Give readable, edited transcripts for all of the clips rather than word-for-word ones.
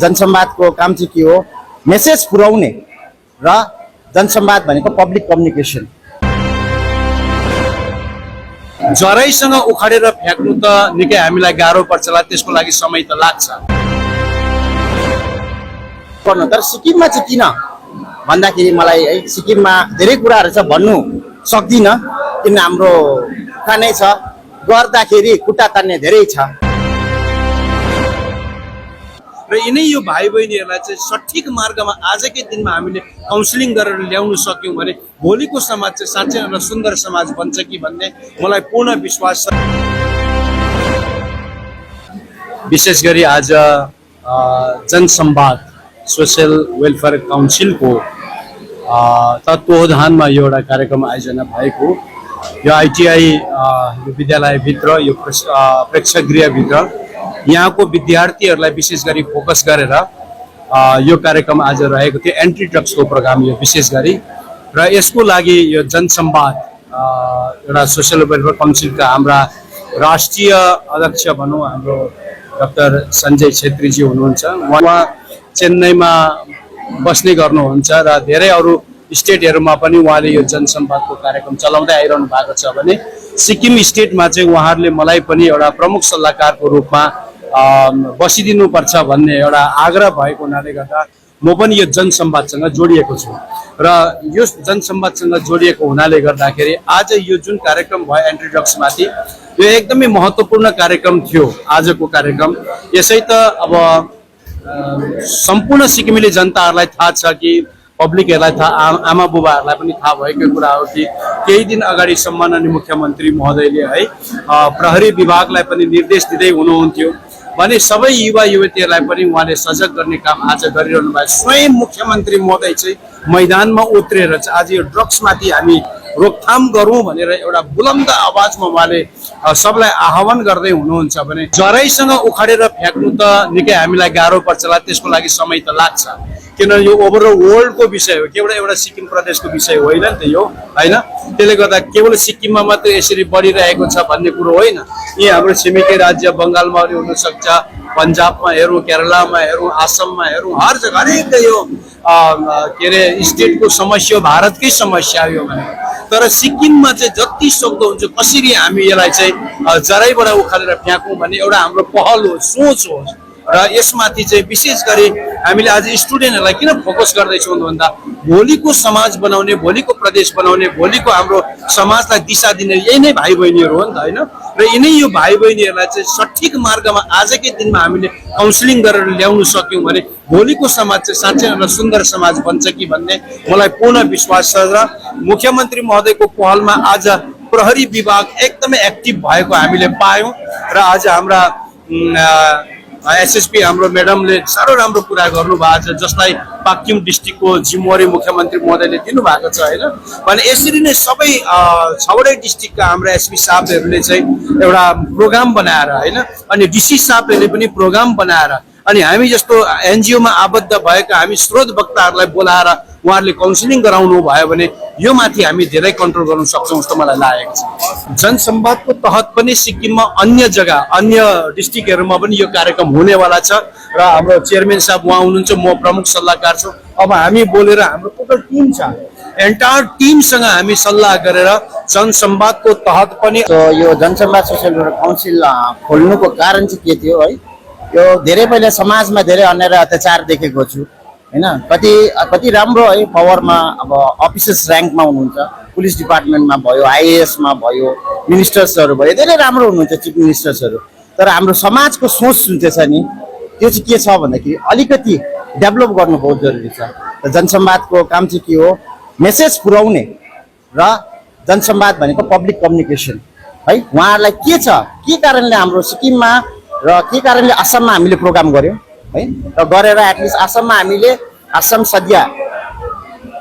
जनसंवादको काम चाहिँ के हो, मेसेज पुर्याउने र जनसंवाद भनेको पब्लिक कम्युनिकेसन। जराइसँग उखाडेर फ्याँक्नु त निकै हामीलाई गाह्रो पर्छ होला, त्यसको लागि समय त लाग्छ गर्नु। तर सिक्किममा चाहिँ किन भन्दाखेरि मलाई है सिक्किममा धेरै कुराहरू छ भन्नु सक्दिनँ, किन हाम्रो खानै छ, गर्दाखेरि खुट्टा तान्ने धेरै छ। र यिनै यो भाइ बहिनीहरूलाई चाहिँ सठिक मार्गमा आजकै दिनमा हामीले काउन्सिलिङ गरेर ल्याउन सक्यौँ भने भोलिको समाज चाहिँ साँच्चै एउटा सुन्दर समाज बन्छ कि भन्ने मलाई पूर्ण विश्वास छ। विशेष गरी आज जनसंवाद सोसियल वेलफेयर काउन्सिलको तत्त्वावधानमा यो एउटा कार्यक्रम आयोजना भएको, यो आइटिआई विद्यालयभित्र, यो प्रेक्षागृहभित्र यहाँको विद्यार्थीहरूलाई विशेष गरी फोकस गरेर यो कार्यक्रम आज रहेको थियो। एन्ट्री ड्रग्सको प्रोग्राम यो विशेष गरी, र यसको लागि यो जनसंवाद एउटा सोसियल वेलफेयर काउन्सिलका हाम्रा राष्ट्रिय अध्यक्ष भनौँ हाम्रो डाक्टर सञ्जय छेत्रीजी हुनुहुन्छ। उहाँ चेन्नईमा बस्ने गर्नुहुन्छ र धेरै अरू स्टेटहरूमा पनि उहाँले यो जनसंवादको कार्यक्रम चलाउँदै आइरहनु भएको छ भने सिक्किम स्टेटमा चाहिँ उहाँहरूले मलाई पनि एउटा प्रमुख सल्लाहकारको रूपमा बसिदिनुपर्छ भन्ने एउटा आग्रह भएको हुनाले गर्दा म पनि यो जनसंवादसँग जोडिएको छु। र यो जनसंवादसँग जोडिएको हुनाले गर्दाखेरि आज यो जुन कार्यक्रम भयो एन्ट्री ड्रग्समाथि, यो एकदमै महत्त्वपूर्ण कार्यक्रम थियो आजको कार्यक्रम। यसै त अब सम्पूर्ण सिक्किमेली जनताहरूलाई थाहा छ कि पब्लिकहरूलाई थाहा, आमा बुबाहरूलाई पनि थाहा भएको कुरा हो कि केही दिन अगाडि सम्माननीय मुख्यमन्त्री महोदयले है प्रहरी विभागलाई पनि निर्देश दिँदै हुनुहुन्थ्यो भने सबै युवा युवतीहरूलाई पनि उहाँले सजग गर्ने काम आज गरिरहनु भयो। स्वयं मुख्यमन्त्री महोदय चाहिँ मैदानमा उत्रेर चाहिँ आज यो ड्रग्समाथि हामी रोकथाम गरौँ भनेर एउटा बुलन्द आवाजमा उहाँले सबलाई आह्वान गर्दै हुनुहुन्छ भने जराइसँग उखाडेर फ्याँक्नु त निकै हामीलाई गाह्रो पर्छ होला, त्यसको लागि समय त लाग्छ, किनभने यो ओभरअल वर्ल्डको विषय हो, केवल एउटा सिक्किम प्रदेशको विषय होइन नि त यो, होइन? त्यसले गर्दा केवल सिक्किममा मात्रै यसरी बढिरहेको छ भन्ने कुरो होइन। यी हाम्रो छिमेकी राज्य बङ्गालमा पनि हुनसक्छ, पन्जाबमा हेरौँ, केरलामा हेरौँ, आसाममा हेरौँ, हर जग्गा हरेक यो के अरे स्टेटको समस्या, भारतकै समस्या हो भने। तर सिक्किममा चाहिँ जति सक्दो हुन्छ कसरी हामी यसलाई चाहिँ जराइबाट उखालेर फ्याँकौँ भन्ने एउटा हाम्रो पहल हो, सोच हो। र यसमाथि चाहिँ विशेष गरी हामीले आज स्टुडेन्टहरूलाई किन फोकस गर्दैछौँ भन्दा भोलिको समाज बनाउने, भोलिको प्रदेश बनाउने, भोलिको हाम्रो समाजलाई दिशा दिने यही नै भाइ बहिनीहरू हो नि त, होइन? र यिनै यो भाइ बहिनीहरूलाई चाहिँ सठिक मार्गमा आजकै दिनमा हामीले काउन्सिलिङ गरेर ल्याउन सक्यौँ भने भोलिको समाज चाहिँ साँच्चै एउटा सुन्दर समाज बन्छ कि भन्ने मलाई पूर्ण विश्वास छ। र मुख्यमन्त्री महोदयको पहलमा आज प्रहरी विभाग एकदमै एक्टिभ भएको हामीले पायौँ र आज हाम्रा एसएसपी हाम्रो म्याडमले साह्रो राम्रो कुरा गर्नुभएको छ, जसलाई पाक्किम डिस्ट्रिक्टको जिम्मेवारी मुख्यमन्त्री महोदयले दिनुभएको छ, होइन? भने यसरी नै सबै 6वटै डिस्ट्रिक्टका हाम्रा एसपी साहबहरूले चाहिँ एउटा प्रोग्राम बनाएर, होइन, अनि डिसी साहबहरूले पनि प्रोग्राम बनाएर, अनि हामी जस्तो एनजिओमा आबद्ध भएका हामी स्रोत वक्ताहरूलाई बोलाएर उहाँहरूले काउन्सिलिङ गराउनु भयो भने यो माथि हामी धेरै कन्ट्रोल गर्न सक्छौँ जस्तो मलाई लागेको छ। जनसंवादको तहत पनि सिक्किममा अन्य जग्गा, अन्य डिस्ट्रिक्टहरूमा पनि यो कार्यक्रम हुनेवाला छ र हाम्रो चेयरम्यान साहब उहाँ हुनुहुन्छ, म प्रमुख सल्लाहकार छु। अब हामी बोलेर हाम्रो टोटल टिम छ, एन्टायर टिमसँग हामी सल्लाह गरेर जनसंवादको तहत पनि यो जनसंवाद सोसियल वेलफेयर काउन्सिल खोल्नुको कारण चाहिँ के थियो है? यो धेरै पहिला समाजमा धेरै अन्याय र अत्याचार देखेको छु, होइन? कति राम्रो है पावरमा, अब अफिसर्स ऱ्याङ्कमा हुनुहुन्छ, पुलिस डिपार्टमेन्टमा भयो, आइएएसमा भयो, मिनिस्टर्सहरू भयो, धेरै राम्रो हुनुहुन्छ चिफ मिनिस्टर्सहरू। तर हाम्रो समाजको सोच जुन चाहिँ छ नि, त्यो चाहिँ के छ भन्दाखेरि अलिकति डेभलप गर्नु बहुत जरुरी छ। र जनसंवादको काम चाहिँ के हो, मेसेज पुर्याउने र जनसंवाद भनेको पब्लिक कम्युनिकेसन है। उहाँहरूलाई के छ, के कारणले हाम्रो सिक्किममा र के कारणले आसाममा हामीले प्रोग्राम गऱ्यौँ है, र गरेर एटलिस्ट आसाममा हामीले आसाम सदिया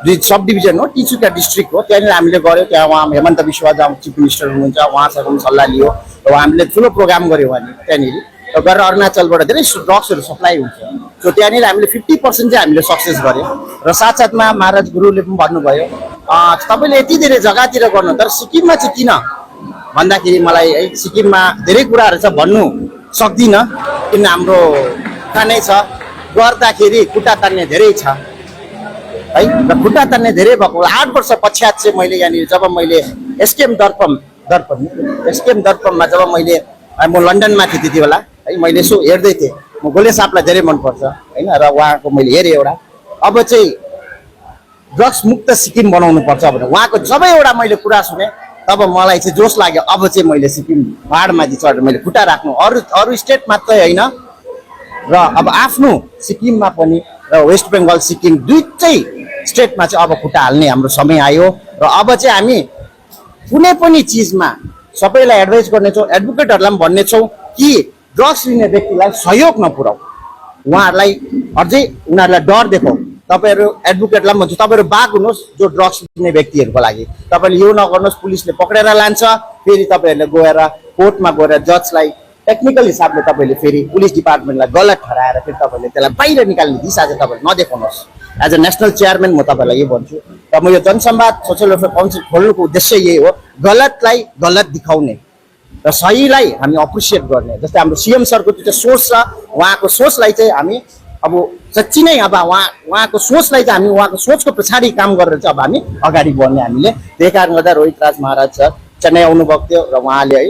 सब डिभिजन हो, तिनसुकिया डिस्ट्रिक्ट हो, त्यहाँनिर हामीले गऱ्यौँ। त्यहाँ उहाँ हेमन्त विश्व चिफ मिनिस्टर हुनुहुन्छ, उहाँसँग पनि सल्लाह लियो र हामीले ठुलो प्रोग्राम गऱ्यौँ त्यहाँनिर। र गरेर अरुणाचलबाट धेरै ड्रग्सहरू सप्लाई हुन्छ, सो त्यहाँनिर हामीले 50% चाहिँ हामीले सक्सेस गऱ्यौँ। र साथसाथमा महाराज गुरुले पनि भन्नुभयो तपाईँले यति धेरै जग्गातिर गर्नु, तर सिक्किममा चाहिँ किन भन्दाखेरि मलाई है सिक्किममा धेरै कुराहरू छ भन्नु सक्दिनँ, किन हाम्रो खानै छ, गर्दाखेरि खुट्टा तान्ने धेरै छ है र खुट्टा तान्ने धेरै भएको 8 वर्ष पश्चात चाहिँ मैले यहाँनिर जब मैले एसकेएम दर्पणमा जब मैले म लन्डनमा थिएँ त्यति बेला है मैले यसो हेर्दै थिएँ म गोले साहबलाई धेरै मनपर्छ होइन र उहाँको मैले हेरेँ एउटा अब चाहिँ ड्रग्स मुक्त सिक्किम बनाउनु पर्छ भनेर उहाँको जब एउटा मैले कुरा सुने तब मलाई चाहिँ जोस लाग्यो अब चाहिँ मैले सिक्किम पहाडमाथि चढेर मैले खुट्टा राख्नु अरू स्टेट मात्रै होइन र अब आफ्नो सिक्किममा पनि र वेस्ट बेङ्गल सिक्किम दुईटै स्टेटमा चाहिँ अब खुट्टा हाल्ने हाम्रो समय आयो र अब चाहिँ हामी कुनै पनि चिजमा सबैलाई एडभाइस गर्नेछौँ एडभोकेटहरूलाई पनि भन्नेछौँ कि ड्रग्स लिने व्यक्तिलाई सहयोग नपुर्याउ उहाँहरूलाई अझै उनीहरूलाई डर देखाउ तपाईँहरू एडभोकेटलाई पनि भन्छु तपाईँहरू बाघ हुनुहोस् जो ड्रग्स लिने व्यक्तिहरूको लागि तपाईँले यो नगर्नुहोस् पुलिसले पक्रेर लान्छ फेरि तपाईँहरूले गएर कोर्टमा गएर जजलाई टेक्निकल हिसाबले तपाईँले फेरि पुलिस डिपार्टमेन्टलाई गलत ठहराएर फेरि तपाईँले त्यसलाई बाहिर निकाल्ने दिशा चाहिँ तपाईँले नदेखाउनुहोस् एज अ नेसनल चेयरम्यान म तपाईँलाई यो भन्छु र म यो जनसंवाद सोसियल वेलफेयर काउन्सिल खोल्नुको उद्देश्य यही हो गलतलाई गलत देखाउने र सहीलाई हामी अप्रिसिएट गर्ने जस्तै हाम्रो सिएम सरको त्यो चाहिँ सोच छ उहाँको सोचलाई चाहिँ हामी अब साँच्ची नै अब उहाँको सोचलाई चाहिँ हामी उहाँको सोचको पछाडि काम गरेर चाहिँ अब हामी अगाडि बढ्ने हामीले त्यही कारणले गर्दा रोहित राज महाराज सर चेन्नई आउनुभएको थियो र उहाँले है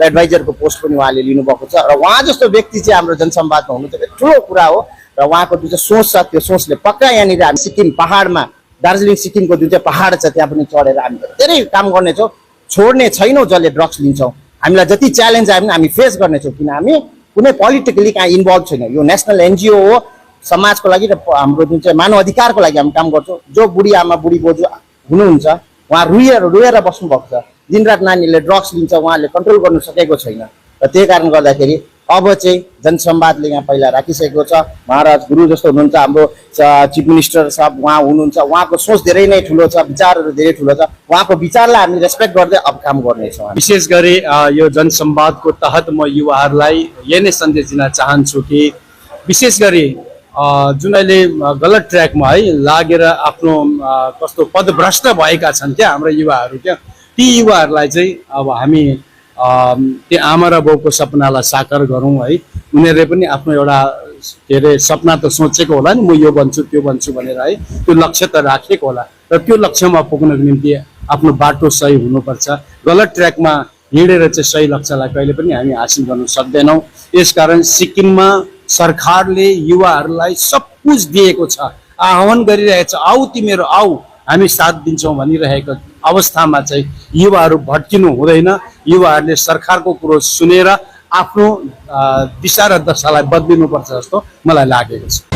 एडभाइजरको पोस्ट पनि उहाँले लिनुभएको छ र उहाँ जस्तो व्यक्ति चाहिँ हाम्रो जनसंवादमा हुनु चाहिँ ठुलो कुरा हो र उहाँको जुन चाहिँ सोच छ त्यो सोचले पक्का यहाँनिर हामी सिक्किम पहाडमा दार्जिलिङ सिक्किमको जुन चाहिँ पहाड छ त्यहाँ पनि चढेर हामी धेरै काम गर्नेछौँ छोड्ने छैनौँ जसले ड्रग्स लिन्छौँ हामीलाई जति च्यालेन्ज आयो भने हामी फेस गर्नेछौँ किन हामी कुनै पोलिटिकली कहाँ इन्भल्भ छैन यो नेसनल एनजिओ हो समाजको लागि र हाम्रो जुन चाहिँ मानव अधिकारको लागि हामी काम गर्छौँ जो बुढी आमा बुढी बोजू हुनुहुन्छ उहाँ रोएर बस्नु भएको छ दिनरात नानीले ड्रग्स लिन्छ उहाँले कन्ट्रोल गर्नु सकेको छैन र त्यही कारण गर्दाखेरि अब चाहिँ जनसंवादले यहाँ पहिला राखिसकेको छ महाराज गुरु जस्तो हुनुहुन्छ हाम्रो चिफ मिनिस्टर साहब उहाँ हुनुहुन्छ उहाँको सोच धेरै नै ठुलो छ विचारहरू धेरै ठुलो छ उहाँको विचारलाई हामी रेस्पेक्ट गर्दै अब काम गर्नेछौँ विशेष गरी यो जनसंवादको तहत म युवाहरूलाई यही नै सन्देश दिन चाहन्छु कि विशेष गरी जुन अहिले गलत ट्र्याकमा है लागेर आफ्नो कस्तो पदभ्रष्ट भएका छन् क्या हाम्रा युवाहरू क्या ती युवाहरूलाई चाहिँ अब हामी त्यो आमा र बाउको सपनालाई साकार गरौँ है उनीहरूले पनि आफ्नो एउटा के अरे सपना त सोचेको होला नि म यो बन्छु त्यो बन्छु भनेर है त्यो लक्ष्य त राखेको होला र त्यो लक्ष्यमा पुग्नको निम्ति आफ्नो बाटो सही हुनुपर्छ गलत ट्र्याकमा हिँडेर चाहिँ सही लक्ष्यलाई कहिले पनि हामी हासिल गर्न सक्दैनौँ यसकारण सिक्किममा सरकारले युवाहरूलाई सब कुछ दिएको छ आह्वान गरिरहेछ आऊ तिमीहरू आऊ हामी साथ दिन्छौँ भनिरहेको अवस्थामा चाहिँ युवाहरू भट्किनु हुँदैन युवाहरूले सरकारको कुरो सुनेर आफ्नो दिशा र दशालाई बदलिनुपर्छ जस्तो मलाई लागेको छ